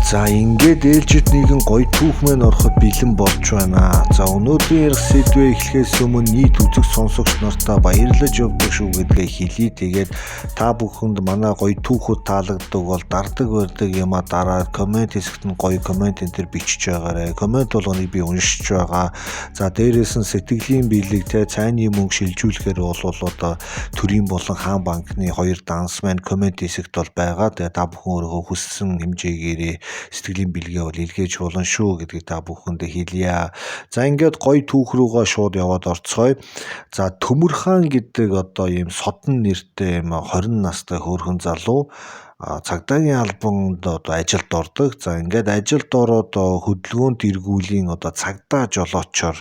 За, ингээд ээлжид нэгэн гоё түүх маань ороход бэлэн болж байна. За, өнөөдрийн ярих сэдвээ эхлэхээс өмнө нийт үзэг сонсогч нартаа баярлаж явдаг шүү гэдгээ хэлье. Тэгээд та бүхэнд манай гоё түүхүүд таалагддаг бол дардаг барьдаг юмаа дараад, comment хэсэгт нь гоё comment энэ төр бичиж байгаарай. Comment болгоныг би уншиж байгаа. За, дээрээс нь сэтгэлийн бэлэг те цайны мөнгө шилжүүлэхээр бол одоо төрийн болон хаан банкны хоёр данс маань comment хэсэгт бол байгаа. Тэгээд та бүхэн өөрийнхөө хүссэн хэмжээгээрээ сэтгэлийн бэлгээ бол илгээж болно шүү гэдгийг та бүхэндээ хэлье. За, ингээд гоё түүх рүүгээ шууд яваад орцгоё. За, Төмөр хаан гэдэг одоо ийм содон нэртэй ийм 20 настай хөөрхөн залуу цагдаагийн албанд одоо ажилд ордог. За, ингээд ажилд ороод хөдөлгөөнт эргүүлийн одоо цагдаа жолоочоор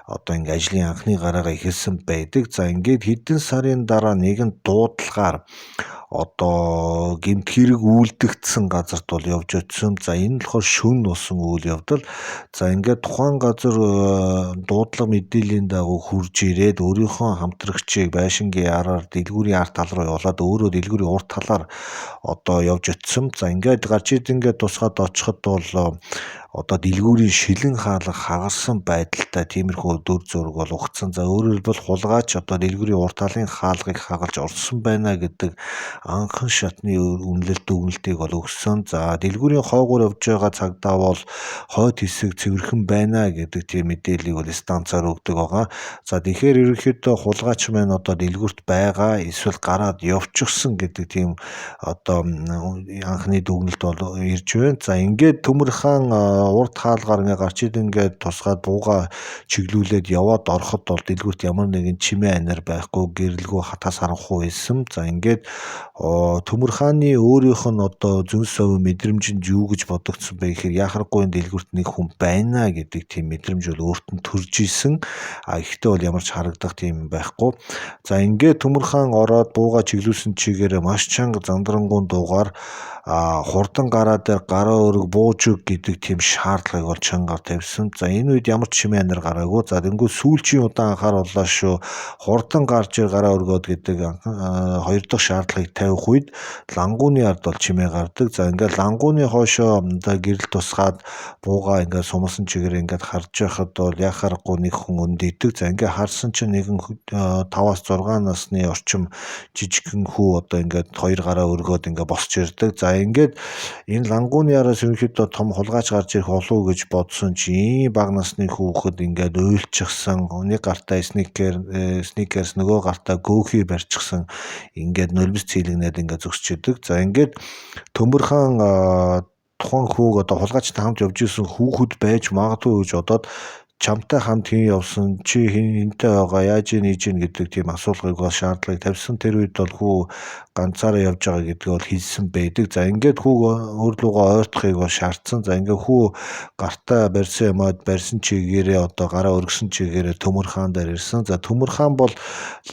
одоо ингээ ажлын анхны гараагаа эхэлсэн байдаг. За, ингээд хэдэн сарын дараа нэгэн дуудлагаар одоо гэмт хэрэг үйлдэгдсэн газарт бол явж очсон. За, энэ нь болохоор шөнө болсон үйл явдал. За, ингээд тухайн газар дуудлага мэдээллийн дагуу хүрж ирээд өөрийнхөө хамтрагчийг байшингийн араар дэлгүүрийн ард тал руу явуулаад өөрөө дэлгүүрийн урд талаар одоо явж очсон. За, ингээд гарч ид ингээд тусгаад очиход бол одоо дэлгүүрийн шилэн хаалга хагарсан байдалтай тиймэрхүү дүр зураг бол өгсөн. За, өөрөөр хэлбэл, хулгайч одоо дэлгүүрийн урд талын хаалгыг хагалж орсон байна гэдэг анхан шатны үнэлэлт дүгнэлтийг бол өгсөн. За, дэлгүүрийн хойгуур явж байгаа цагдаа бол хойд хэсэг цэвэрхэн байна гэдэг тийм мэдээллийг бол станцаар өгдөг байгаа. За, тэгэхээр ерөнхийдөө хулгайч маань одоо дэлгүүрт байгаа эсвэл гараад явчихсан гэдэг тийм одоо анхны дүгнэлт бол ирж байна. За, ингээд Төмөр хаан урд хаалгаар ингээ гарч ид ингээд тусгаад бууга чиглүүлээд яваад ороход бол дэлгүүрт ямар нэгэн чимээ анир байхгүй, гэрэлгүй, хатаа саранхуй байсан. За, ингээд Төмөр хааны өөрийнх нь одоо зөн совин мэдрэмжинд юу гэж бодогдсон бэ гэхээр яхахгүй энэ дэлгүүрт нэг хүн байна гэдэг тийм мэдрэмж бол өөрт нь төрж исэн. А ихтэй бол ямар ч харагдах тийм байхгүй. За, ингээд Төмөр хаан ороод бууга чиглүүлсэн чигээрээ маш чанга зандрангуун дуугаар хурдан гараа дээр гараа өрг бууж өг гэдэг тийм шаардлагыг бол чангаар тавьсан. За, энэ үед ямар ч чимээ анир гараагүй. За, тэнгуү сүүлчийн удаан анхаарууллаа шүү. Хурдан гарч ир гараа өргөөд гэдэг хоёр дахь шаардлагыг тавих үед лангууны ард бол чимээ гардаг. За, ингээд лангууны хойшоо одоо гэрэл тусгаад бууга ингээд сумсан чигээр ингээд харж байхад бол яхаарахгүй нэг хүн өндөйдөг. За, ингээд харсан чинь нэгэн 5-аас 6 насны орчим жижигхэн хүү одоо ингээд хоёр гараа өргөөд ингээд босч ирдэг. За, ингээд энэ лангууны араас ерөнхийдөө том хулгайч гарч ирэх болов уу гэж бодсон чи ийм бага насны хүүхэд ингээд уйлчихсан, нэг гартаа Snickers, нөгөө гартаа гөөхий барьчихсан, ингээд нулимс цэйлэгнээд ингээд зөксөж идэг. За, ингээд Төмөр хаан тухайн хүүг одоо хулгайчтай хамт явж исэн хүүхэд байж магадгүй гэж бодоод чамтай хамт хэн явсан, чи хэнтэй байгаа, яаж ийн ийж ийн гэдэг тийм асуулгыг бол шаардлагыг тавьсан. Тэр үед бол хүү ганцаараа явж байгаа гэдгийг бол хэлсэн байдаг. За, ингээд хүүг өөр лугаа ойртохыг бол шаардсан. За, ингээд хүү гартаа барьсан юмад барьсан чигээрээ одоо гараа өргөсөн чигээрээ Төмөр хаан дээр ирсэн. За, Төмөр хаан бол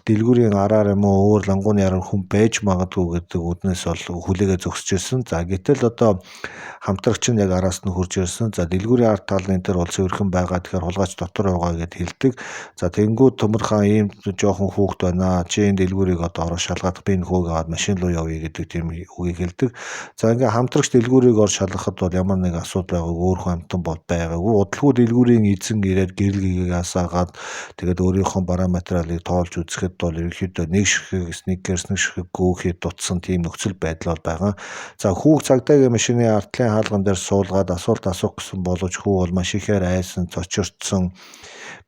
дэлгүүрийн араар юм уу өөр лангууны араар хүн байж магадгүй гэдэг үднэс бол хүлээгээ зогсож ирсэн. За, гэтэл одоо хамтрагч нь яг араас нь хурж ирсэн. За, дэлгүүрийн ард талын тэр бол цэвэрхэн байгаа. Тэгэхээр хулгайч дотор байгаа гэд хэлдэг. За, тэнгуү Төмөр хаан ийм жоохон хүүхэд байна. Чи энэ дэлгүүрийг одоо ороо шалгаад, би энэ хүүг аваад машин руу явъя гэдэг тийм үгийг хэлдэг. За, ингээ хамтрагч дэлгүүрийг ор шалгахад бол ямар нэг асуудал байгаагүй, өөр хүн амьтан бол байгаагүй. Удалгүй дэлгүүрийн эзэн ирээд гэрэл гээгийг асаагаад, тэгээд өөрийнхөө бараа материалыг тоолж үзэхэд бол ерөнхийдөө нэг ширхэг Snickers, нэг ширхэг гөөхий дутсан тийм нөхцөл байдал бол байгаа. За, хүүг цагдаагийн машины ардлын хаалган дээр суулгаад асуулт асуух гэсэн боловч хүү бол маш ихээр айсан, цочирдсон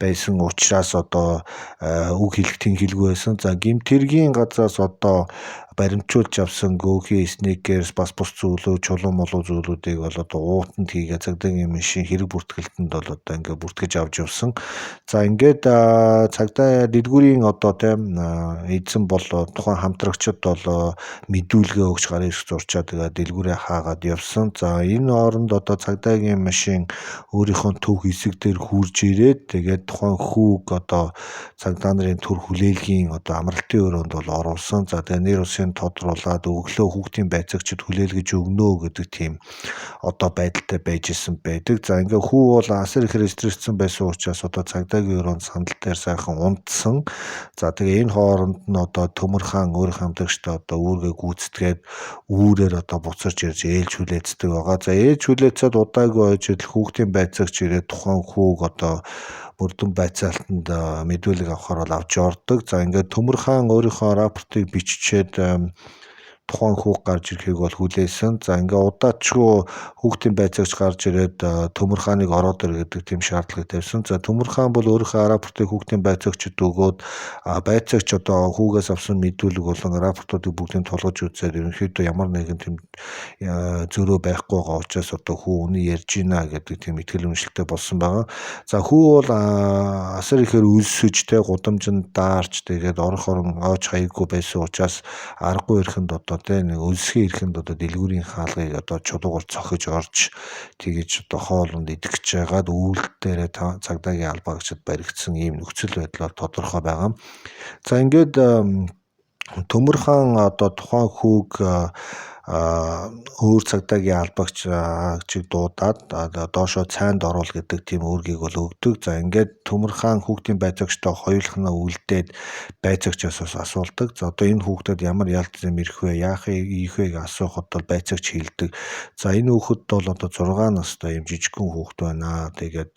байсан учраас одоо үг хэлэх тэнхэлгүй байсан. За, гэмт хэргийн газраас одоо баримтжуулж авсан гөөхий, Snickers, бас бус зүйлүүд, чулуу молуу зүйлүүдийг бол одоо уутанд хийгээ цагдаагийн машин хэрэг бүртгэлтэнд бол одоо ингээ бүртгэж авч явсан. За, ингээд цагдаа дэлгүүрийн одоо тийм эзэн бол тухайн хамтрагчид бол мэдүүлгээ өгч, гарын үсэг зурчаад, тэгээд дэлгүүрээ хаагаад явсан. За, энэ хооронд одоо цагдаагийн машин өөрийнхөө төв хэсэг дээр хүрж ирээд, тэгээд тухайн хүүг одоо цагдаа нарын төр хүлээлгийн одоо амралтын өрөөнд бол оруулсан. За, тэгээд нэр усын бүгдийг тодруулаад өглөө хүүхдийн байцаагчид хүлээлгэж өгнө гэдэг тийм одоо байдалтай байж исэн байдаг. За, ингээ хүү бол асар ихээр стресссэн байсан учраас одоо цагдаагийн өрөөнд сандал дээр сайхан унтсан. За, тэгээ энэ хооронд нь одоо Төмөр хаан өөрийнхөө хамтлагчтай одоо үүргээ гүйцэтгээд үүрээр одоо буцарч ирж ээлж хүлээцдэг байгаа. За, ээлж хүлээцээд удаагүй хойж идэл хүүхдийн байцаагч ирээд тухайн хүүг одоо мөрдөн байцаалтанд мэдүүлэг авахар бол авч ордог. За, ингээд Төмөр хаан өөрийнхөө рапортыг биччихээд тухайн хүүг гарч ирэхийг бол хүлээсэн. За, ингээ удаачгүй хүүхдийн байцаагч гарч ирээд Төмөр хааныг ороод ир гэдэг тийм шаардлагыг тавьсан. За, Төмөр хаан бол өөрийнхөө рапортыг хүүхдийн байцаагчид өгөөд, байцаагч одоо хүүгээс авсан мэдүүлэг болон рапортуудыг бүгдийг тулгаж үзээд ерөнхийдөө ямар нэгэн тийм зөрөө байхгүй байгаа учраас одоо хүү үнэн ярьж гинэ гэдэг тийм итгэл үнэмшилтэй болсон байгаа. За, хүү бол асар ихээр өлсөж, те, гудамжинд даарч, тэгээд орох орон ойч хаяггүй байсан учраас аргагүй эрхэнд одоо, те, нэг өлсгөн эрхэнд одоо дэлгүүрийн хаалгыг одоо чулуугаар цохиж орж, тэгэж одоо хоолунд идэх гэж байгаад үүлд дээрээ цагдаагийн албаагчид баригдсан ийм нөхцөл байдлаар тодорхой байгаа. За, ингээд Төмөр хаан одоо тухайн хүүг өөр цагдаагийн албаагч чиг дуудаад доошоо цайнд оруул гэдэг тийм үүргийг бол өгдөг. За, ингээд Төмөр хаан хүүхдийн байцаагчтай хоёулахнаа үлдээд байцаагчаас бас асуулдаг. За, одоо энэ хүүхдэд ямар ялт зэм ирэх вэ? Яах ийх вэ гэж асуухад бол байцаагч хэлдэг. За, энэ хүүхэд бол одоо 6 настай юм жижигхэн хүүхэд байна. Тэгээд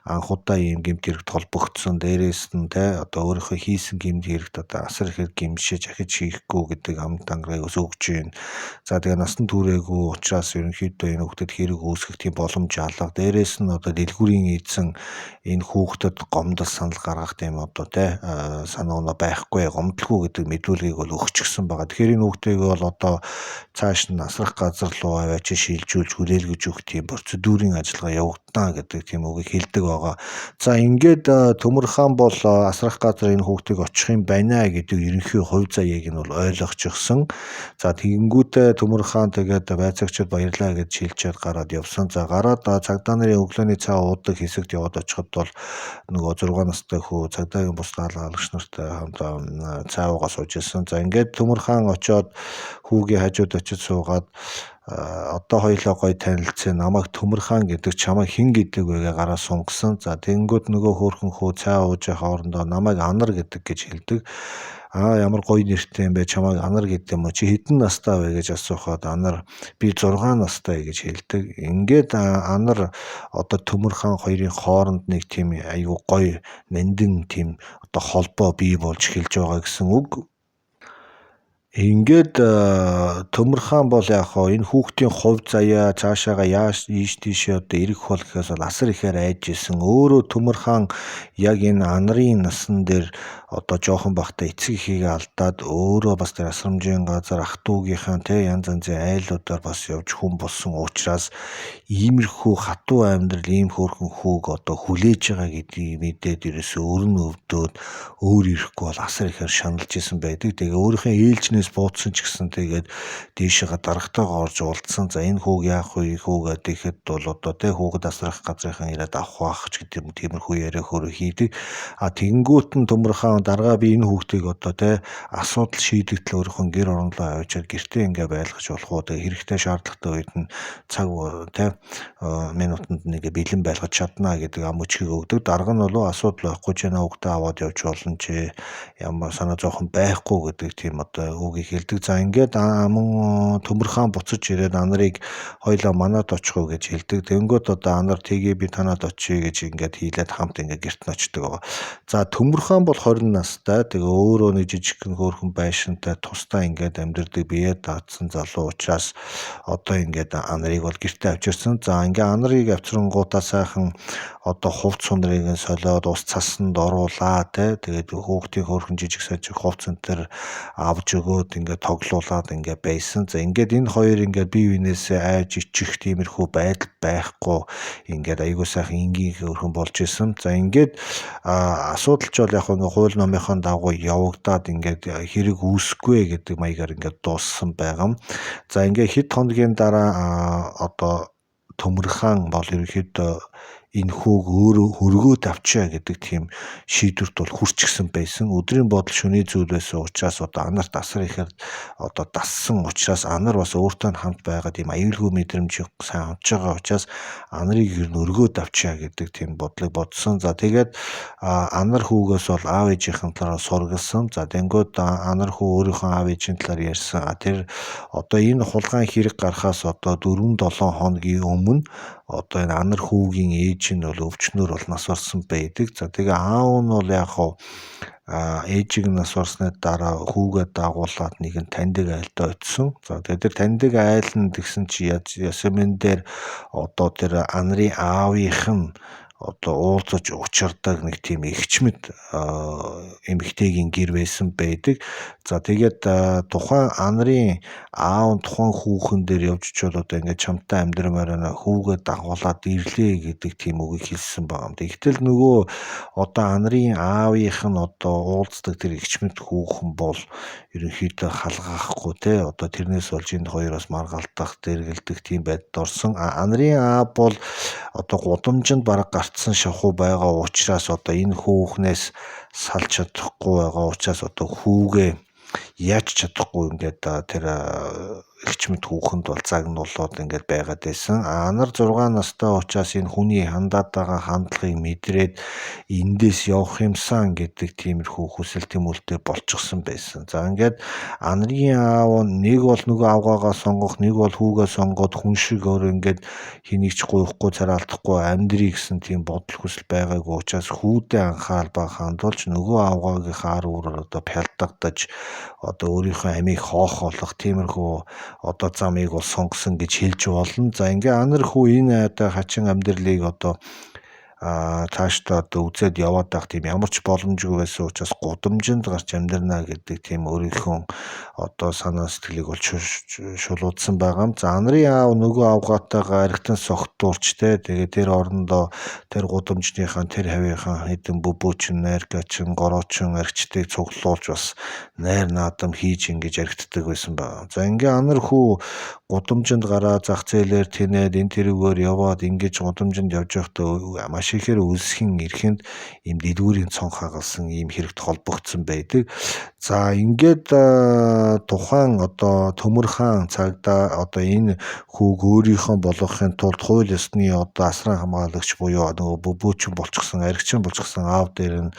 анхудаа ийм гэмт хэрэгт холбогдсон. Дээрээс нь, те, одоо өөрийнхөө хийсэн гэмт хэрэгт одоо асар ихээр гэмшиж ахиж хийхгүй гэдэг амт ангарыг ус өгч байна. За, тэгээ насан туршаагүй учраас ерөнхийдөө энэ хүүхдэд хэрэг үүсгэх тийм боломж алга. Дээрээс нь одоо дэлгүүрийн эзэн энэ хүүхдэд гомдол санал гаргах тийм одоо, те, санаа оноо байхгүй, гомдлгүй гэдэг мэдүүлгийг бол өгчихсөн байгаа. Тэгэхээр энэ хүүхдийг бол одоо цааш нь асрах газар руу аваач шилжүүлж хүлээлгэж өгөх тийм процедурын ажиллагаа явагдана гэдэг тийм үгийг хэлдэг байгаа. За, ингээд Төмөр хаан бол асрах газар энэ хүүхдийг очих юм байна гэдэг ерөнхий хувь заяаг нь бол ойлгочихсон. За, тэгэнгүүтээ Төмөр хаан тэгээд байцаагчид баярлаа гэж шилжээд гараад явсан. За, гараад цагдаа нарын өглөөний цай уудаг хэсэгт яваад очиход бол нөгөө 6 настай хүү цагдаагийн бус даалгалагч нартай хамт цай уугаа сууж исэн. За, ингээд Төмөр хаан очиод хүүгийн хажууд очиж суугаад, одоо хоёлоо гоё танилцсан, намайг Төмөр хаан гэдэг, чамайг хэн гэдэг вэ гэж гараа сунгасан. За, тэгэнгүүт нөгөө хөөрхөн хүү цай ууж байгаа хоорондоо намайг Анар гэдэг гэж хэлдэг. Аа, ямар гоё нэртэй юм бэ, чамайг Анар гэдэг юм уу, чи хэдэн настай вэ гэж асуухад Анар би 6 настай гэж хэлдэг. Ингээд Анар одоо Төмөр хаан хоёрын хооронд нэг тийм айгүй гоё нандин тийм одоо холбоо бий болж эхэлж байгаа гэсэн үг. Ингээд Төмөр хаан бол яг хоо энэ хүүхдийн хувь заяа цаашаага яаж ийш тийшээ одоо эргэх бол гэхээс бол асар ихээр айж исэн. Өөрөө Төмөр хаан яг энэ Анарын насан дээр одоо жоохон байхдаа эцэг эхийгээ алдаад өөрөө бас тэр асрамжийн газар ах дүүгийнхаа, те, янз янзын айлуудаар бас явж хүн болсон учраас иймэрхүү хатуу амьдрал, ийм хөөрхөн хүүг одоо хүлээж байгаа гэдгийг мэдээд ерөөсөө өрн өвдөөд өөр ирэхгүй бол асар ихээр шаналж исэн байдаг. Тэгээ өөрийнхөө ээлжнээс бууцсан ч гэсэн тэгээд дээшээгээ дарагтайгаа орж уулзсан. За, энэ хүүг яах вэ? Хүүгээ тэгэхэд бол одоо, те, хүүгэд асрах газрынхан ирээд авах байх ч гэдэг юм, тиймэрхүү яриа хөрөө хийдэг. А тэгэнгүүт нь Төмөр хаан даргаа би энэ хүүхдийг одоо, те, асуудал шийдэгдэл өөрийнхөө гэр оронлоо авчиад гэртээ ингээ байлгаж болох уу? Тэгээ хэрэгтэй шаардлагатай үед нь цаг, те, минутанд нэг бэлэн байлгаж чаднаа гэдэг ам өчгийг өгдөг. Дарга нь бол асуудал байхгүй, чи хүүхдээ аваад явж болно, чи ямар санаа зовхон байхгүй гэдэг тийм одоо үгийг хэлдэг. За, ингээд мөн Төмөр хаан буцаж ирээд Анарыг хоёлоо манад очих уу гэж хэлдэг. Тэнгүүд одоо Анар тгий би танад очие гэж ингээд хийлээд хамт ингээд гэрт нь очдог байгаа. За, Төмөр хаан бол 20 настай. Тэгээ өөрөө нэг жижигхэн хөөрхөн байшинтай тусдаа ингээд амьдардаг, бие даацсан залуу учраас одоо ингээд Анарыг бол гэртээ авчирсан. За, ингээ Анарыг авчирангуудаа сайхан одоо хувц сундрыг нь солиод ус цасанд оруулаа, те. Тэгээд хүүхдийн хөөрхөн жижиг сажиг хувц энэ төр авч өгөөд ингээд тоглуулад ингээд байсан. За, ингээд энэ хоёр ингээд бие биенээсээ айж ичих тиймэрхүү байдал байхгүй, ингээд айгуу сайхан энгийн хөөрхөн болж исэн. За, ингээд асуудал ч бол яг ингээд хууль номынхон дагуу явагдаад ингээд хэрэг үүсэхгүй гэдэг маягаар ингээд дууссан байгаа. За, ингээд хэд хоногийн дараа одоо Төмөр хаан бол ерөнхийдөө энэ хүүг өөрөө хөргөөд авчаа гэдэг тийм шийдвэрт бол хүрчихсэн байсан. Өдрийн бодол шөнийн зүйл байсан учраас одоо Анарт асар ихээр одоо дассан учраас Анар бас өөртөө хамт байгаа тийм аюулгүй мэдрэмжийг сайн авч байгаа учраас Анарыг ер нь өргөөд авчаа гэдэг тийм бодлыг бодсон. За тэгээд Анар хүүгээс бол аав ээжийнхэн талаар сургалсан. За тэнгууд Анар хүү өөрийнхөө аав ээжийн талаар ярьсан. Тэр одоо энэ хулгайн хэрэг гарахаас одоо 4-7 хоногийн өмнө одоо энэ Анар хүүгийн ээж нь бол өвчнөр бол нас барсан байдаг. За тэгээ аав нь бол яг хав ээжийг нас барсны дараа хүүгээ дагуулад нэгэн таньдаг айлд очисон. За тэгээ тэр таньдаг айл нь тэгсэн чи Ясмин дээр одоо тэр Анарын аавынх нь одоо уулзаж учирдаг нэг тийм эгчмэд эмэгтэйгийн гэр байсан байдаг. За тэгээд тухайн Анарын аав тухайн хүүхэн дээр явж очиод одоо ингээд чамтай амьдрмаар байна, хүүгээ дагуулад ирлээ гэдэг тийм үгийг хэлсэн байгаа юм. Тэгтэл нөгөө одоо Анарын аавынх нь одоо уулздаг тэр эгчмэд хүүхэн бол ерөнхийдөө халгаахгүй те одоо тэрнээс болж энэ хоёроос маргалдах, дэргэлдэх тийм байдалд орсон. Анарын аав бол одоо гудамжинд бараг гарцсан шахуу байгаа учраас одоо энэ хүүхнээс салж чадахгүй байгаа учраас одоо хүүгээ яаж чадахгүй ингээд тэр эгчмэд хүүхэнд бол загнуулаад ингээд байгаад байсан. Анар 6 настай учраас энэ хүний хандаад байгаа хандлагыг мэдрээд эндээс явах юмсан гэдэг тиймэрхүү хүсэл тэмүүлэлтэй болчихсон байсан. За ингээд Анарын аав нэг бол нөгөө авгаагаа сонгох, нэг бол хүүгээ сонгоод хүн шиг өөр ингээд хэнийг ч гуйхгүй, цараалтахгүй амьдрий гэсэн тийм бодол хүсэл байгаагүй учраас хүүдээ анхаарал ба хандуулж нөгөө авгаагийнхаа ар үүрээр одоо пялдагдаж одоо өөрийнхөө амийг хоох болох тиймэрхүү одоо замыг бол сонгосон гэж хэлж болно. За ингээ Анар хүү энэ одоо хачин амьдралыг одоо цаашдаа одоо үзээд яваад байх тийм ямар ч боломжгүй байсан учраас гудамжинд гарч амьдрна гэдэг тийм өөрийнхөө одоо санаа сэтгэлийг бол шулуудсан байгаа юм. За Анарын аав нөгөө авгаатайгаа архитан согтуурч те тэгээ тэр орондоо тэр гудамжныхаа тэр хавийнхаа хэдэн бөбөөчин, найргачин, гороочин архичдыг цуглуулж бас найр наадам хийж ингэж архитдаг байсан байгаа. За ингээ Анар хүү гудамжинд гараа зах зээлээр тэнээд энэ тэрүүгээр яваад ингэж гудамжинд явж байхдаа маш ихээр өлсгөн эрхэнд ийм дэлгүүрийн цонх хагалсан ийм хэрэгт холбогдсон байдаг. За ингээд тухайн одоо Төмөр хаан цагдаа одоо энэ хүүг өөрийнхөө болгохын тулд хууль ёсны одоо асран хамгаалагч буюу нөгөө бөбөөчин болчихсон, архичин болчихсон аав дээр нь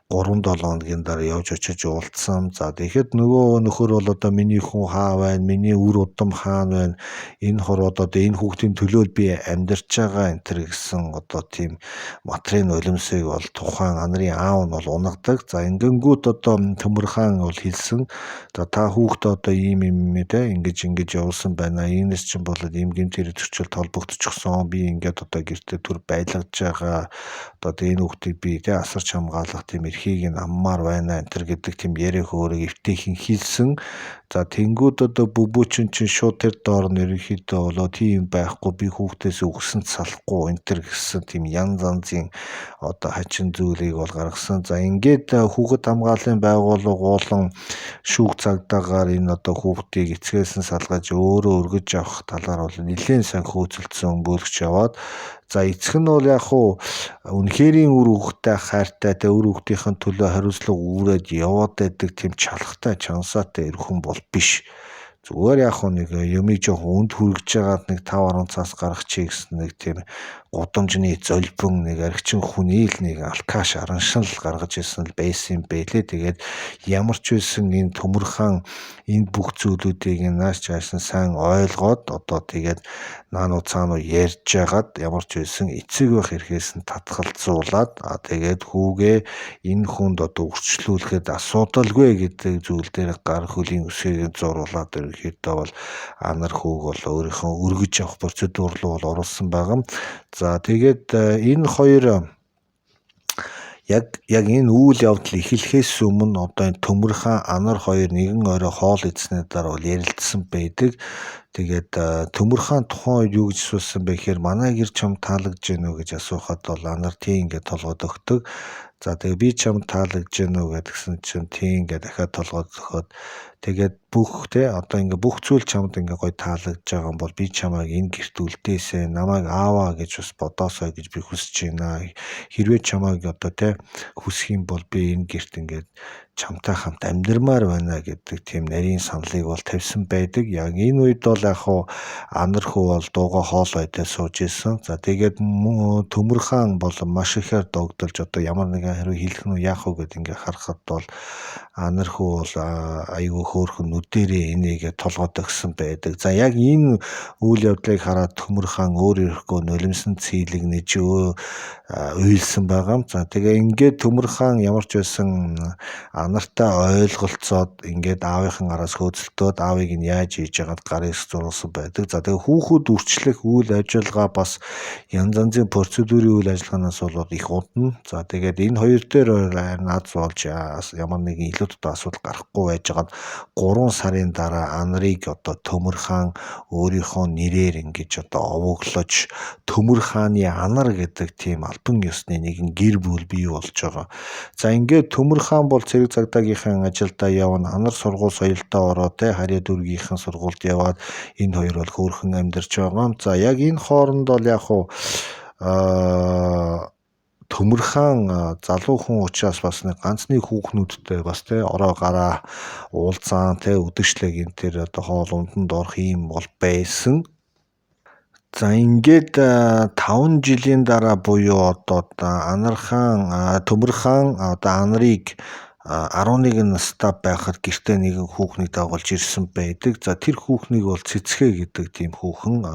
3-7 хоногийн дараа явж очиж уулзсан. За тэгэхэд нөгөө нөхөр бол одоо миний хүн хаа байна, миний үр удам хаана байна, энэ хорвоод одоо энэ хүүхдийн төлөө би амьдарч байгаа энэ төр гэсэн одоо тийм матрын нулимсыг бол тухайн Анарын аав нь бол унагадаг. За ингэнгүүт одоо Төмөр хаан бол хэлсэн. За та хүүхдээ одоо ийм юм те ингэж ингэж явуулсан байна. Иймээс чинь болоод ийм гэмт хэрэг зөрчилд холбогдчихсон. Би ингээд одоо гэртээ түр байлгаж байгаа. Одоо энэ хүүхдийг би те асарч хамгаалах тийм эрхийг нь аммаар байна энэ төр гэдэг тийм яриа хөөрөг эвтэйхэн хэлсэн. За тэнгүүд одоо бөбөөчин чинь шууд тэр доор нь ерөнхийдөө болоо тийм байхгүй, би хүүхдээс өгсөн салахгүй энэ төр гэсэн тийм янз янзын одоо хачин зүйлийг бол гаргасан. За ингээд хүүхэд хамгааллын байгууллага уулан шүүх цагдаагаар энэ одоо хүүхдийг эцгээс нь салгаж өөрөө өргөж авах талаар бол нэлээд сайн хөөцөлдсөн бөөлгч яваад. За эцэг нь бол яг хуу үнэхэрийн үр хүүхдтэй хайртай тэ үр хүүхдийн төлөө хариуцлага үүрээд яваад байдаг тийм чалхтай чансаатай эрхэн бол биш. Зүгээр яг хуу нэг юмыг жоохон үнд хүргэж байгаад нэг 5 10 цаас гаргачих гэсэн нэг тийм гудамжны золбон нэг архичин хүний л нэг алкаш араншин л гаргаж ирсэн л байсан юм бэлээ. Тэгээд ямар ч байсан энэ Төмөр хаан энэ бүх зүйлүүдийг нааш цааш нь сайн ойлгоод одоо тэгээд наануу цаануу ярьж байгаад ямар ч байсан эцэг байх эрхээс нь татгалзуулаад тэгээд хүүгээ энэ хүнд одоо үрчлүүлэхэд асуудалгүй гэдэг зүйл дээр гар хөлийн өсгийг зуруулаад ерөнхийдөө бол Анар хүүг бол өөрийнхөө өргөж авах процедур руу бол оруулсан байгаа. За тэгээд энэ хоёр яг энэ үйл явдал эхлэхээс өмнө одоо энэ Төмөр хаан Анар хоёр нэгэн орой хоол идсэний дараа бол ярилцсан байдаг. Тэгээд Төмөр хаан тухайн үед юу гэж асуусан бэ гэхээр манай гэр чам таалагдж гэнэ үү гэж асуухад бол Анар тийм ингээд толгойд өгдөг. За тэгээ би чамд таалагдж гэнэ үү гэдгсэн чинь тийм ингээд дахиад толгойд өгөхөд тэгээд бүх те одоо ингээ бүх зүйл чамд ингээ гоё таалагдж байгаа юм бол би чамайг энэ гэрт үлдээсэй, намайг ааваа гэж бас бодоосой гэж би хүсэж байна. Хэрвээ чамайг одоо те хүсэх юм бол би энэ гэрт ингээд чамтай хамт амьдрмаар байна гэдэг тийм нарийн саналыг бол тавьсан байдаг. Яг энэ үед бол яг хуу Анар хүү бол дууга хоол ойдоо сууж исэн. За тэгээд Төмөр хаан бол маш ихээр догдолж одоо ямар нэгэн хариу хэлэх нь яах вэ гэд ингээ харахад бол Анар хүү бол айгүй хөөрхөн нүдэрээ энийгээ толгойд өгсөн байдаг. За яг энэ үйл явдлыг хараад Төмөр хаан өөр ирэхгүй нулимсан цэйлэг нэж уйлсан байгаа юм. За тэгээ ингээд Төмөр хаан ямар ч байсан Анартай ойлголцоод ингээд аавынхан араас хөөцөлтөөд аавыг нь яаж хийж яагаад гар эрс зурулсан байдаг. За тэгээ хүүхүүд үрчлэх үйл ажиллагаа бас янз янзын процедурын үйл ажиллагаанаас болоод их удна. За тэгээд энэ хоёр дээр наад болж ямар нэгэн илүү одоо асуудал гарахгүй байжгаад 3 сарын дараа Анарыг одоо Төмөр хаан өөрийнхөө нэрээр ингэж одоо овоглож Төмөр хааны Анар гэдэг тийм албан ёсны нэгэн гэр бүл бий болж байгаа. За ингээд Төмөр хаан бол цэрэг цагдаагийнхын ажилдаа явна. Анар сургууль соёлдоо ороо те харьяа дүүргийнхэн сургуульд яваад энэ хоёр бол хөөрхөн амьдарч байгаа. За яг энэ хооронд бол яг хуу Төмөр хаан залуу хүн учраас бас нэг ганцны хүүхнүүдтэй бас те ороо гараа уулзаан те үдшилэг энэ тэр одоо хоол унданд орох юм бол байсан. За ингээд 5 жилийн дараа буюу одоо Анар хаан Төмөр хаан одоо Анарыг 11 настай байхад гэртээ нэгэн хүүхнийг дагуулж ирсэн байдаг. За тэр хүүхнийг бол Цэцгээ гэдэг тийм хүүхэн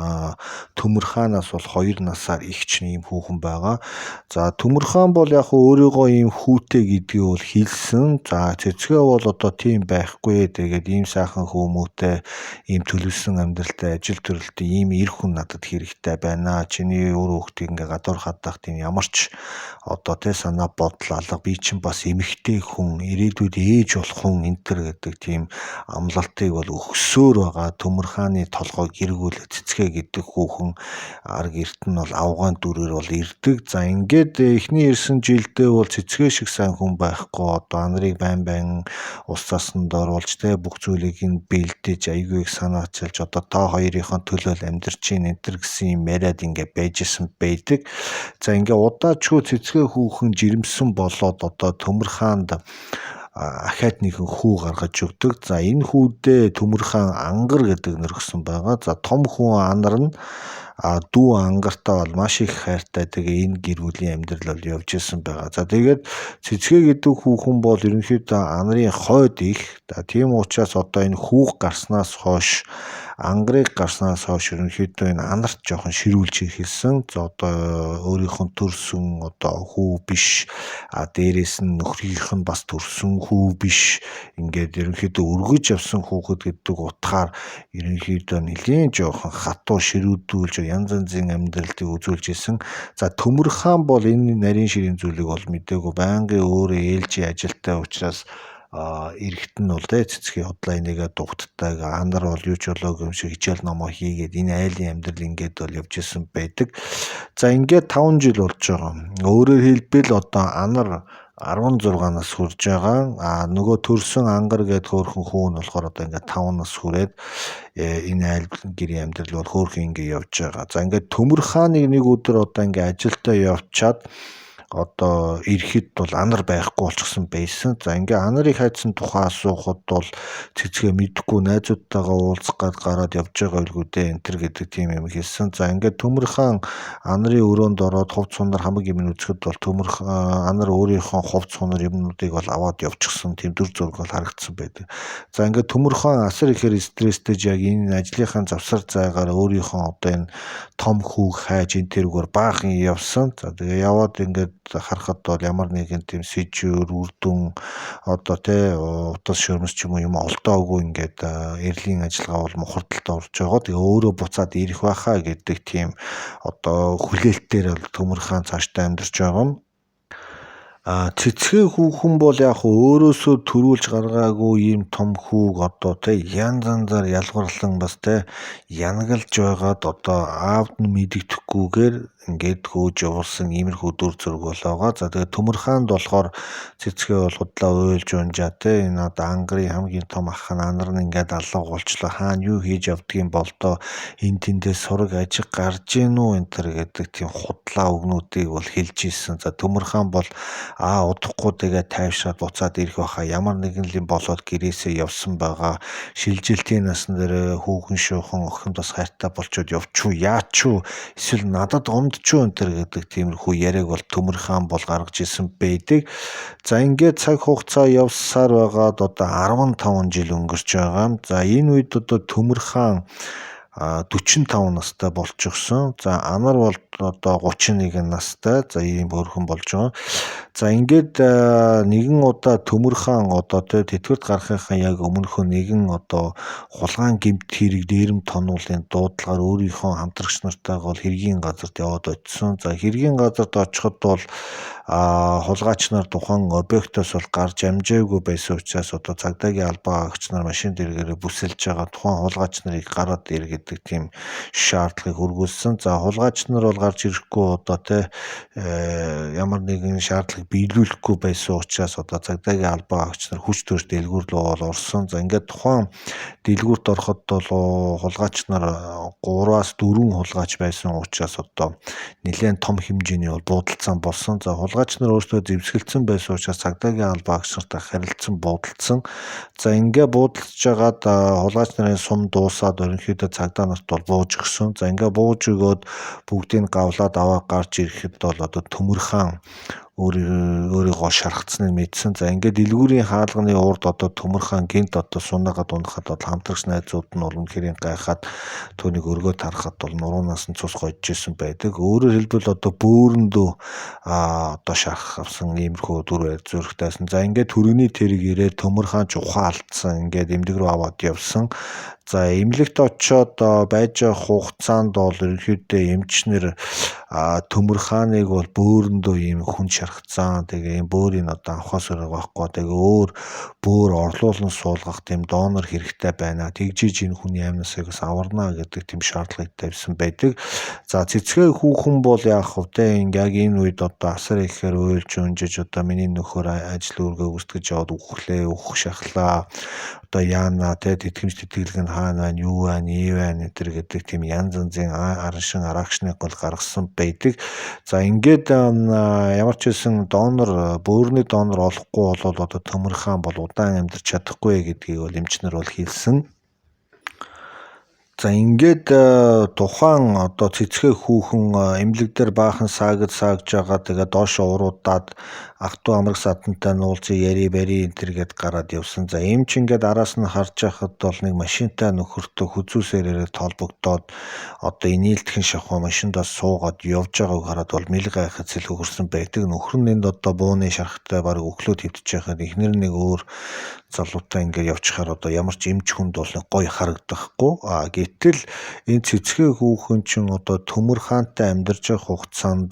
Төмөр хаанаас бол 2 насаар ихч ийм хүүхэн байгаа. За Төмөр хаан бол яг өөрийгөө ийм хүүтэй гэдгийг бол хэлсэн. За Цэцгээ бол одоо тийм байхгүй. Тэгээд ийм сайхан хүмүүтэй ийм төлөвлөсөн амьдралтай ажил төрөлтэй ийм эр хүн надад хэрэгтэй байна. Чиний өөр хүүхдийг ингээ гадуур хадах тийм ямар ч одоо тэ санаа бодол алга. Би чинь бас эмэгтэй хүн, ирээдүйд ээж болох хүн энэ төр гэдэг тийм амлалтыг бол өгсөөр байгаа. Төмөр хааны толгойг эргүүлэх Цэцгээ гэдэг хүүхэн ар гэрт нь бол авгаан дүрээр бол ирдэг. За ингээд эхний ирсэн жилдээ бол Цэцгээ шиг сайн хүн байхгүй. Одоо Анарыг байн байн ус цасанд оруулж тэ бүх зүйлийг нь бэлдэж айгүй их санаачилж одоо та хоёрынхон төлөөл амьдарч ийн энэ төр гэсэн юм яриад ингээ байж исэн байдаг. За ингээ удаачгүй Цэцгээ хүүхэн жирэмсэн болоод одоо Төмөр хаанд ахаад нэгэн хүү гаргаж өгдөг. За энэ хүүдээ Төмөр хаан Ангар гэдэг нэр өгсөн байгаа. За том хүн Анар нь дүү Ангартай бол маш их хайртай. Тэгээ энэ гэр бүлийн амьдрал бол явж исэн байгаа. За тэгээд Цэцгээ гэдэг хүүхэн бол ерөнхийдөө Анарын хойд их. За тийм учраас одоо энэ хүүх гарснаас хойш Ангарыг гарснаас хойш ерөнхийдөө энэ Анарт жоохон ширүүлж эхэлсэн. За одоо өөрийнх нь төрсөн одоо хүү биш. А дээрээс нь нөхрийнх нь бас төрсөн хүү биш. Ингээд ерөнхийдөө өргөж явсан хүүхэд гэдэг утгаар ерөнхийдөө нэлээн жоохон хатуу ширүүдүүлж янз янзын амьдралыг үзүүлж исэн. За Төмөр хаан бол энэ нарийн ширийн зүйлийг бол мдээгүй, байнгын өөрөө ээлжийн ажилтай учраас эрэгт нь бол тэ Цэцгийн худлаа энийгээ дугтдаг. Анар бол юу ч болоогүй юм шиг хичээл номоо хийгээд энэ айлын амьдрал ингээд бол явж исэн байдаг. За ингээд 5 жил болж байгаа. Өөрөөр хэлбэл одоо Анар 16 нас хүрж байгаа. А нөгөө төрсөн Ангар гээд хөөрхөн хүү нь болохоор одоо ингээд 5 нас хүрээд энэ айл гэрийн амьдрал бол хөөрхөн ингээд явж байгаа. За ингээд Төмөр хааныг нэг өдөр одоо ингээд ажилдаа явчаад одоо ирэхэд бол Анар байхгүй болчихсон байсан. За ингээ Анарыг хайцсан тухай асуухад бол Цэцгээ мэдэхгүй, найзуудтайгаа уулзах гад гараад явж байгаа байлгүй дээ энэ төр гэдэг тийм юм хэлсэн. За ингээ Төмөр хаан Анарын өрөөнд ороод хувц сунар хамаг юм үзэхэд бол Төмөр Анар өөрийнхөө хувц сунар юмнуудыг бол аваад явчихсан тийм дүр зураг бол харагдсан байдаг. За ингээ Төмөр хаан асар ихээр стресстэйж яг энэ ажлынхаа завсар зайгаар өөрийнхөө одоо энэ том хүүг хайж энэ тэргээр баахан явсан. За тэгээ яваад ингээд харахад бол ямар нэгэн тийм сэжүүр, үр дүн одоо тэ утас шөрмөс ч юм уу юм олдоогүй ингээд эрлийн ажиллагаа бол мухардалд орж байгаа. Тэгээ өөрөө буцаад ирэх байхаа гэдэг тийм одоо хүлээлтээр бол Төмөр хаан цаашдаа амьдарч байгаа юм. Цэцгээ хүүхэн бол яг өөрөөсөө төрүүлж гаргаагүй ийм том хүүг одоо те янз янзаар ялгарлан бас те янагалж байгаад одоо аавд нь мэдэгдэхгүйгээр ингээд хөөж явуулсан иймэрхүү дүр зураг бол байгаа. За тэгээд Төмөр хаанд болохоор цэцгээ бол худлаа уйлж унжаа те энэ одоо ангарын хамгийн том ах нь анар нь ингээд алга болчлоо. Хаана юу хийж явдгийн болдоо, энэ тэндээс сураг ажиг гарч ийн үү энэ төр гэдэг тийм худлаа үгнүүдийг бол хэлж ийсэн. За Төмөр хаан бол удахгүй тэгээд тайвшраад буцаад ирэх байхаа, ямар нэгэн юм болоод гэрээсээ явсан байгаа. Шилжилтийн насн дээр хүүхэн шуухан охинд бас хайртай болчоод явчихв, яач юу, эсвэл надад гомдчихоо энэ төр гэдэг тиймэрхүү яриаг бол Төмөр хаан бол гаргаж ирсэн байдаг. За ингээд цаг хугацаа явсаар байгаад одоо 15 жил өнгөрч байгаа юм. За энэ үед одоо Төмөр хаан 45 настай болчихсон. За анар бол одоо 31 настай. За ийм хөөрхөн болж байгаа. За ингээд нэгэн удаа Төмөр хаан одоо тэтгэврт гарахынхаа яг өмнөхөө нэгэн одоо хулгайн гэмт хэрэг дээрэм тонуулын дуудлагаар өөрийнхөө хамтрагч нартайгаа бол хэргийн газарт яваад очисон. За хэргийн газарт очиход бол хулгайч нар тухайн объектоос бол гарч амжаагүй байсан учраас одоо цагдаагийн албан агч нар машин дээргээрээ бүсэлж байгаа тухайн хулгайч нарыг гараад ир гэдэг тийм шаардлагыг өргүүлсэн. За хулгайч нар бол гарч ирэхгүй одоо ямар нэгэн шаардлагыг биелүүлэхгүй байсан учраас одоо цагдаагийн албан агч нар хүч төрж дэлгүүр рүү бол орсон. За ингээд тухайн дэлгүүрт ороход бол хулгайч нар 3-аас 4 хулгайч байсан учраас одоо нэлээд том хэмжээний бол буудалцсан болсон. За хулгайч нар өөрсдөө зэвсгэлцсэн байсан учраас цагдаагийн албан агч нартай харилцсан буудалцсан. За ингээ буудалцж байгаад хулгайч нарын сум дуусаад ерөнхийдөө цагдаа нарт бол бууж өгсөн. За ингээ бууж өгөөд бүгдийг гавлаад аваа гарч ирэхэд бол одоо Төмөр хаан өөрийгөө шархацсныг мэдсэн. За ингээд дэлгүүрийн хаалганы урд одоо Төмөр хаан гинт одоо сунаагаад унахад бол хамтрагч найзууд нь бол үнэхээр гайхаад түүнийг өргөө тарахад бол нуруунаас нь цус гожж исэн байдаг. Өөрөөр хэлбэл одоо бөөрөндөө одоо шарх авсан иймэрхүү дүр барь зурагтайсан. За ингээд төрөний тэрэг ирээд Төмөр хаан ч ухаан алдсан. Ингээд эмнэлэг рүү аваад явсан. За эмнэлэгт очиод байж байгаа хугацаанд бол ерөнхийдөө эмчнэр Төмөр хааныг бол бөөрөндөө ийм хүн шархацсан. Тэгээ ийм бөөрийг одоо авахаас өөр байхгүй. Тэгээ өөр бөөр орлуулан суулгах тийм донор хэрэгтэй байна. Тэгжиж энэ хүний амнасыг бас аварна гэдэг тийм шаардлагыг тавьсан байдаг. За цэцгээ хүүхэн бол яах вэ те яг энэ үед одоо асар ихээр уйлж унжиж одоо миний нөхөр ажил үүргээ гүйцэтгэж яваад үхлээ, үхэх шахлаа. Одоо яана те тэтгэмж тэтгэлэг нь хаана байна, юу байна, ий байна энэ гэдэг тийм янз янзын араншин араагчныг бол гаргасан байдаг. За ингээд ямар ч байсан донор бөөрний донор олохгүй бол одоо Төмөр хаан бол удаан амьдарч чадахгүй гэдгийг бол эмчнэр бол хэлсэн. За ингээд тухайн одоо цэцгээ хүүхэн эмнэлэг дээр баахан саагж байгаа. Тэгээд доошо уруудаад ах トゥ амраг садантай нуулзын яри бари энэ төр гээд гараад явсан. За эмч ингээд араас нь харж байхад бол нэг машинтай нөхөртөө хүзүүсээр ирээд толбогдоод одоо инээлтхэн шахуу машиндаа суугаад явж байгааг хараад бол мэл гайхаж сэл хөхөрсөн байдаг. Нөхөр нь энд одоо бууны шархтай бараг өглөө твдэж байхад эхнэр нэг өөр залуутай ингээд явчихаар одоо ямар ч эмч хүнд бол гоё харагдахгүй. Гэтэл энэ цэцгээ хүүхэн чинь одоо Төмөр хаантай амьдарч байгаа хугацаанд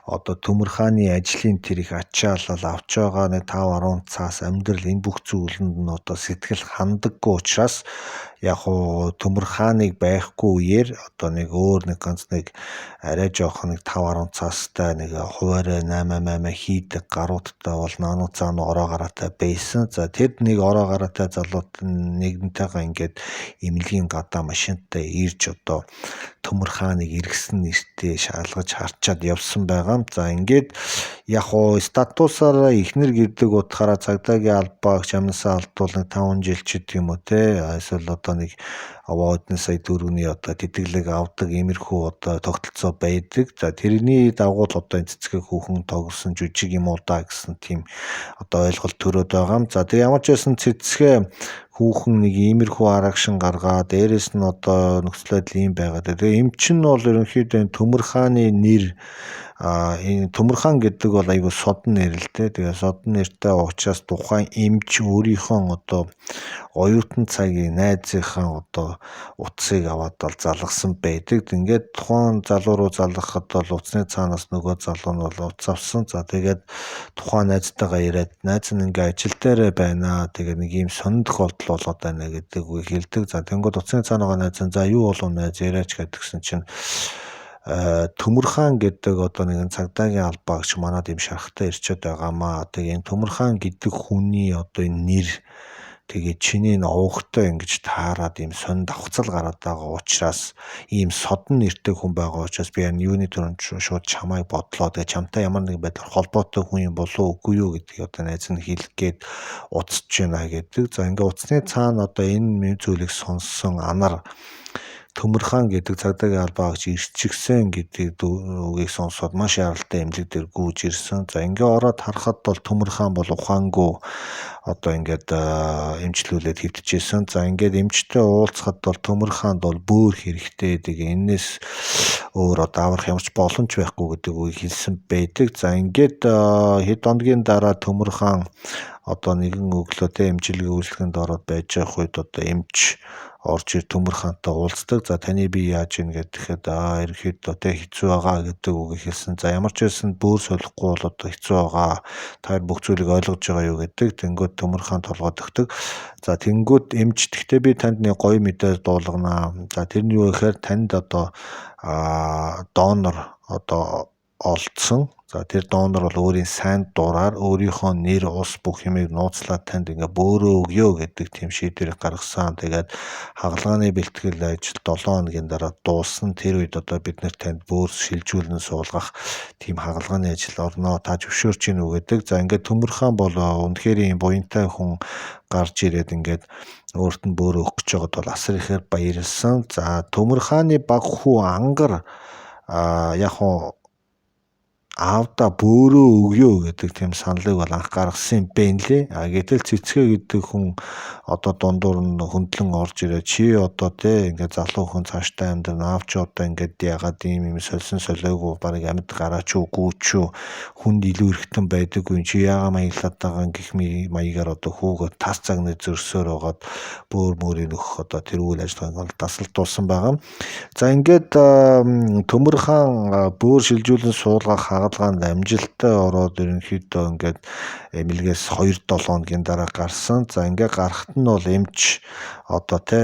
одоо Төмөр хааны ажлын тэр их ачаалал авч байгаа нэг 5 10 цаас амьдрал энэ бүх зүйлэнд нь одоо сэтгэл хандаггүй учраас яг уу Төмөр хааныг байхгүй үеэр одоо нэг өөр нэг ганц нэг арай жоохон нэг 5 10 цаастай нэг хуваарай 8 8 хийдэг гаруудтай бол наану цаана ороо гараатай байсан. За тэд нэг ороо гараатай залууд нэгнтэйгээ ингээд эмнэлгийн гадаа машинтай ирж одоо Төмөр хааныг эргэсэн нэртэй шалгаж харчаад явсан байгаа. За ингээд яг уу статусаараа эхнэр гэдэг утгаараа цагдаагийн албаагч амнасаа алдуулна 5 жил ч гэдэг юм уу те эсвэл одоо нэг аваа 1 сая төгрөгийн одоо тэтгэлэг авдаг иймэрхүү одоо тогтолцоо байдаг. За тэрний дагуу л одоо энэ цэцгээ хүүхэн тоглосон жүжиг юм уу да гэсэн тийм одоо ойлголт төрөөд байгаа юм. За тэг ямар ч байсан цэцгээ Хүүхэн нэг иймэрхүү арагшин гаргаа, дээрэс нь одоо нөхцөл байдал ийм байгаа. Тэгээ эмч нь бол ерөнхийдөө Төмөр хааны нэр, энэ Төмөр хаан гэдэг бол айгүй содон нэр л дээ. Тэгээ содон нэртэй учраас тухайн эмч өөрийнхөө одоо оюутан цагийн найзынхаа одоо утсыг аваад бол залгасан байдаг. Ингээд тухайн залуу руу залгахад бол утасны цаанаас нөгөө залуу нь бол утас авсан. За тэгээд тухайн найзтайгаа яриад, найз нь ингээ ажил дээрээ байна. Тэгээд нэг ийм сонин тохиолдол болоод байна гэдэг үгийг хэлдэг. За тэнгууд утасны цаанаага найз нь за юу болов найз яриач гэдгсэн чинь Төмөр хаан гэдэг одоо нэгэн цагдаагийн албаагч манад юм шарахтай ирчээд байгаамаа. Тэгээ энэ Төмөр хаан гэдэг хүний одоо энэ нэр тэгээ чиний энэ овогтой ингэж таарад ийм сонь давхцал гараад байгаа учраас, ийм содон нэртэй хүн байгаа учраас би энэ юуны түрүүнд шууд чамайг бодлоо. Тэгээ чамтай ямар нэгэн байдлаар холбоотой хүн юм болов уу, үгүй юу гэдгийг одоо найз нь хэлэх гээд уцаж байна гэдэг. За ингээ утасны цаана одоо энэ зүйлийг сонссон анар Төмөр хаан гэдэг цагдаагийн албаагч ирчихсэн гэдэг үгийг сонсоод маш яралтай эмнэлэг дээр гүйж ирсэн. За ингээ ороод харахад бол Төмөр хаан бол ухаангүй одоо ингээд эмчлүүлээд хэвтчихсэн. За ингээд эмчтэй уулзахад бол Төмөр хаанд бол бөөр хэрэгтэй. Тэгээ энэс өөр одоо аврах ямар ч боломж байхгүй гэдэг үгийг хэлсэн байдаг. За ингээд хэд хоногийн дараа Төмөр хаан одоо нэгэн өглөө тэ эмчилгээ үйлчлэгэнд ороод байж байгаа үед одоо эмч орж ир Төмөр хаантай уулздаг. За таны бие яаж ийн гэхэд ерөнхийдөө тэ хэцүү байгаа гэдэг үгийг хэлсэн. За ямар ч байсан бөөр солихгүй бол одоо хэцүү байгаа. Та бүх зүйлийг ойлгож байгаа юу гэдэг. Тэнгүүд Төмөр хаан толгой дөхдөг. За тэнгүүд эмч гэхдээ би танд нэг гоё мэдээ дуулганаа. За тэр нь юу гэхээр танд одоо донор одоо олдсон. За тэр донор бол өөрийн сайн дураар өөрийнхөө нэр ус бүх юмыг нууцлаад танд ингээ бөөрөө өгөө гэдэг тийм шийдвэрийг гаргасан. Тэгээд хагалгааны бэлтгэл ажил 7 хоногийн дараа дууссан. Тэр үед одоо бид нэр танд бөөр шилжүүлэн суулгах тийм хагалгааны ажил орноо. Та зөвшөөрч гин үү гэдэг. За ингээд Төмөр хаан бол үнэхээр юм буянтай хүн гарч ирээд ингээд өөрт нь бөөрөө өгөх гэж байгаад бол асар ихээр баярлсан. За Төмөр хааны баг хүү Ангар яг хуу аавда бөөрөө өгөө гэдэг тийм саналыг бол анх гаргасан юм байна лээ. А гэтэл Цэцгээ гэдэг хүн одоо дундуур нь хөндлөн орж ирээд чи одоо те ингээд залуу хүн цаашдаа амьдрна, аав чи одоо ингээд ягаад ийм юм сольсон солиогүй барыг амьд гараач үгүй ч үү, хүнд илүү эргэтэн байдаггүй, чи яага маяглаад байгаа гэх маягаар одоо хүүгөө тас цагны зөрсөөр байгаад бөөр мөрийг өгөх одоо тэр үйл ажиллагааг бол дасалтуулсан байгаа. За ингээд Төмөр хаан бөөр шилжүүлэн суулгах хагалгаанд амжилттай ороод ерөнхийдөө ингээд эмнэлгээс 2-7 хоногийн дараа гарсан. За ингээ гарахт нь бол эмч одоо те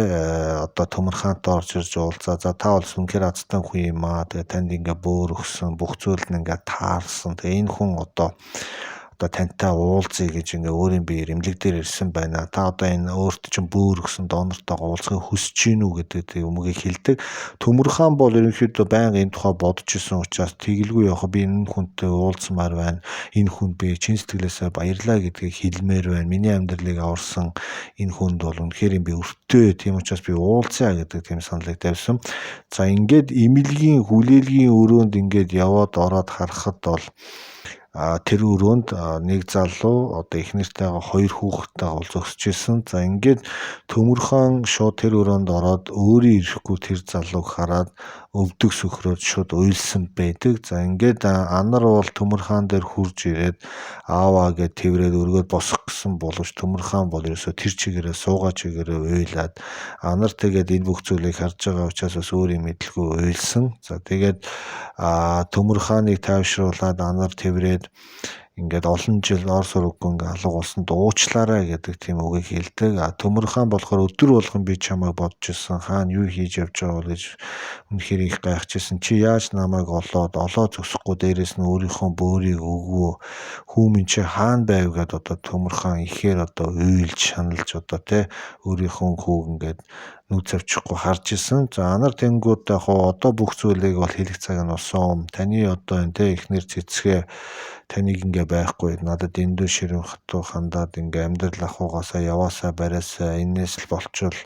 одоо Төмөр хаантай орж ирж уулзаа. За та бол үнэхээр азтан хүн юм аа. Тэгээ танд ингээ бөөр өгсөн, бүх зүйл нь ингээ таарсан. Тэгээ энэ хүн одоо тантай уулзъя гэж ингээ өөрийн биеэр эмнэлэг дээр ирсэн байна. Та одоо энэ өөрт чинь бөөр өгсөн донортойгоо уулзахыг хүсэж гин үү гэдэг юмгийг хэлдэг. Төмөр хаан бол ерөнхийдөө байнга энэ тухай бодож исэн учраас тэгэлгүй явах, би энэ хүнтэй уулзмаар байна. Энэ хүн би чин сэтгэлээсээ баярлаа гэдгийг хэлмээр байна. Миний амьдралыг аварсан энэ хүнд бол үнэхээр би өртөө. Тийм учраас би уулзъя гэдэг тийм саналыг тавьсан. За ингээд эмнэлгийн хүлээлгийн өрөөнд ингээд яваад ороод харахад бол тэр өрөөнд нэг залуу одоо эхнэртэйгээ хоёр хүүхэдтэйгээ бол зогсож исэн. За ингээд Төмөр хаан шууд тэр өрөөнд ороод өөрийн ирэхгүй тэр залууг хараад өвдөг сөхрөөд шууд уйлсан байдаг. За ингээд анар бол Төмөр хаан дээр хурж ирээд ааваа гэд тэрврээд өргөөд босох гэсэн боловч Төмөр хаан бол ерөөсөө тэр чигээрээ суугаа чигээрээ уйлаад анар тэгээд энэ бүх зүйлийг харж байгаа учраас бас өөрийн мэдлгүй уйлсан. За тэгээд Төмөр хааныг тайвшруулад анар тэрврээд ингээд олон жил ор сургаггүй ингээ алга болсон дуучлаарай гэдэг тийм үгийг хэлдэг. А Төмөр хаан болохоор өдөр болгон би чамайг бодож исэн. Хаана юу хийж явж байгаа бол гэж үнэхээр их гайхажсэн. Чи яаж намайг олоод олоо зөксөхгүй дээрээс нь өөрийнхөө бөөрийг өгвөө. Хүн минь чи хаана байв гэд одоо Төмөр хаан ихээр одоо уйлж шаналж одоо те өөрийнхөө хүүг ингээд нүүц авчихгүй харж исэн. За анар тэнгууд яг одоо бүх зүйлийг бол хэлэх цаг нь болсон. Таны одоо энэ те эхнэр Цэцгээ таныг ингээ байхгүй надад эндүү ширүүн хатуу хандаад ингээ амьдрал ахуйгаасаа яваасаа бариасаа энээс л болчвол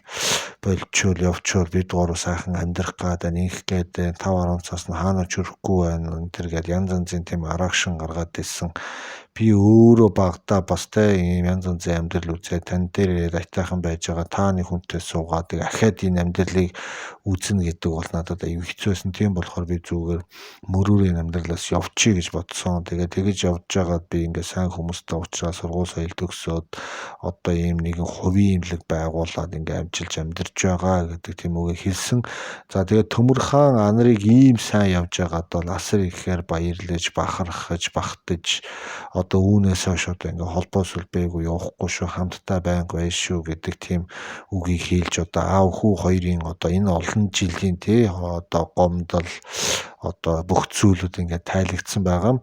болчвол явчвал бид гурав сайхан амьдрах гад инх гээд 5 10 цаас нь хаана ч өрөхгүй байна энэ төр гээд янз янзын тийм араагшин гаргаад ирсэн. Би өөрөө багадаа бас те ийм янз янзын амьдрал үзээ тань дээр ирээд аятайхан байж байгаа та нэг хүнтэй суугаад ахиад энэ амьдралыг үзнэ гэдэг бол надад аюу хэцүү байсан. Тийм болохоор би зүгээр мөрөөрийн амьдралаас явчихъя гэж бодсон. Тэгээд тэгэж явж байгаад би ингээд сайн хүмүүстэй уулзраа сургууль соёл төгсөөд одоо ийм нэгэн хувийн имлэг байгуулад ингээд амжилж амьдарч байгаа гэдэг тийм үгийг хэлсэн. За тэгээд Төмөр хаан Анарыг ийм сайн явж байгаад бол асар ихээр баярлаж, бахархаж, багтаж одоо үүнээс хойш одоо ингээд холбоо сүлбээгүй явахгүй шүү, хамтдаа байнга байх шүү гэдэг тийм үгийг хэлж одоо аав хүү хоёрын одоо энэ олон жилийн тий одоо гомдол одоо бүх зүйлүүд ингээд тайлагдсан байгаа.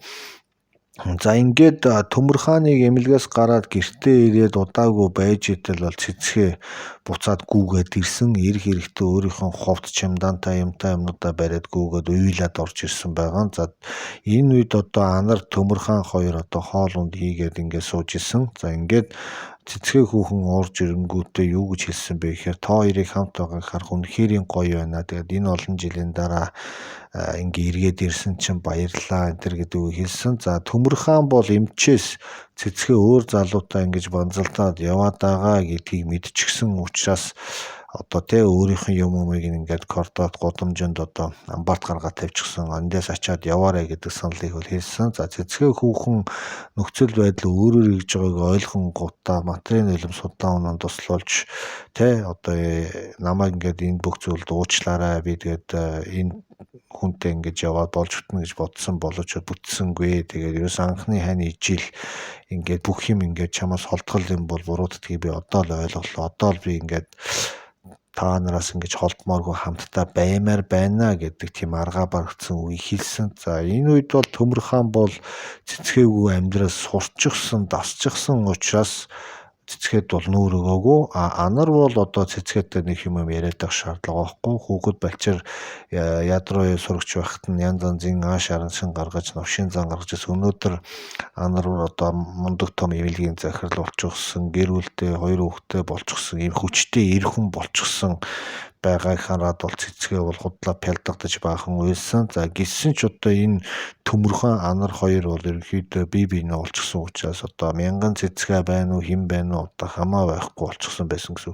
За ингээд Төмөр хааныг эмнэлгээс гараад гэртээ ирээд удаагүй байж идэл бол цэцгээ буцаад гүгээд ирсэн. Ирэх эрэхтээ өөрийнхөө ховд чемодантай юмтай юмнуудаа бариад гүгээд уйлаад орж ирсэн байгаа. За энэ үед одоо Анар Төмөр хаан хоёр одоо хоол унд хийгээд ингээд сууж исэн. За ингээд цэцгээ хүүхэн орж ирэнгүүтээ юу гэж хэлсэн бэ гэхээр та хоёрыг хамт байгааг харах үнэхэрийн гоё байна. Тэгээд энэ олон жилийн дараа ингээ эргээд ирсэн чинь баярлалаа энэ төр гэдэг үг хэлсэн. За Төмөр хаан бол эмчээс цэцгээ өөр залуутай ингэж банзалдаад яваад байгаа гэдгийг мэдчихсэн учраас одоо тэ өөрийнх нь юм умыг ингээд кордот гудамжинд одоо амбарт гаргаад тавьчихсан. Эндээс ачаад яваарэ гэдэг саналыг бол хэлсэн. За цэцгээ хүүхэн нөхцөл байдал өөрөөр ирж байгааг ойлгонгуудаа материал нулим судаан унаа туслуулж тэ одоо намайг ингээд энэ бүх зүйлд уучлаарай. Би тэгээд энэ хүнтэй ингэж яваад болж бүтнэ гэж бодсон боловч бүтсэнгүй. Тэгээд ерөөс анхны хань ижил ингээд бүх юм ингээд чамаас холдгол юм бол бурууддгийг би одоо л ойлголоо. Одоо л би ингээд та нараас ингэж холдмооргүй хамтдаа баймаар байна гэдэг тийм аргаа барагдсан үгийг хэлсэн. За энэ үед бол Төмөр хаан бол цэцгээгүй амьдрал сурчихсан, дасчихсан учраас цэцгээд бол нүүр өгөөгүй. А анар бол одоо цэцгээдтэй нэг юм яриад байх шаардлага байхгүй. Хүүхэд балчир ядруу сурагч байхад нь янз янзын ааш араншин гаргаж, новшин зан гаргаж ирсэн. Өнөөдөр анар одоо мундаг том эмнэлгийн захирал болчихсон, гэр бүлтэй, хоёр хүүхэдтэй болчихсон, ийм хүчтэй эр хүн болчихсон байгааг хараад бол цэцгээ бол худлаа пялдагдаж баахан уйлсан. За гисэн ч одоо энэ Төмөрхөн Анар хоёр бол ерөнхийдөө бие биенээ олчихсон учраас одоо мянган цэцгээ байна уу хэн байна уу одоо хамаа байхгүй болчихсон байсан гэсэн.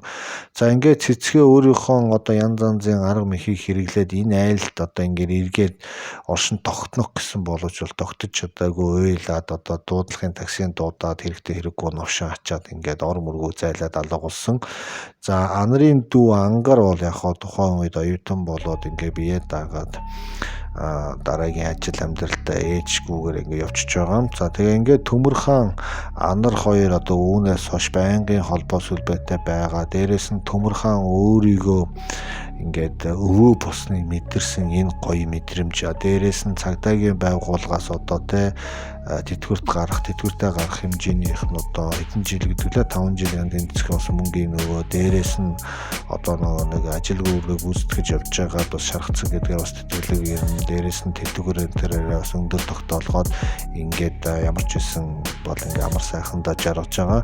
За ингээд цэцгээ өөрийнхөө одоо янз янзын арга мэхийг хэрэглээд энэ айлд одоо ингээд эргээд оршин тогтнох гэсэн боловч бол тогтож чадаагүй уйлаад одоо дуудлагын таксийн дуудаад хэрэгтэй хэрэггүй новшин ачаад ингээд ор мөргөө зайлаад алга болсон. За Анарын дүү Ангар бол яг хоо тухайн үед оюутан болоод ингээ бие даагаад дараагийн ажил амьдралдаа ээжгүйгээр ингээ явчихж байгаа юм. За тэгээ ингээд Төмөр хаан Анар хоёр одоо үүнээс хойш байнгын холбоо сүлбээтэй байгаа. Дээрээс нь Төмөр хаан өөрийгөө ингээд өвөө босныг мэдэрсэн энэ гоё мэдрэмж. Дээрээс нь цагдаагийн байгууллагаас одоо те тэтгэврт гарах, тэтгэвртэй гарах хэмжээнийх нь одоо хэдэн жил гэдэг лээ 5 жилийн тэнцэх бас мөнгөний нөгөө дээрээс нь одоо нөгөө нэг ажилгүй үүргээ гүйцэтгэж явж байгаад бас шаргацсан гэдгээр бас тэтгэлэг ирнэ. Дээрээс нь тэтгэвэр энэ тэрээр бас өндөр тогтоолгоод ингээд ямар ч байсан бол ингээ амар сайхандаа жаргаж байгаа.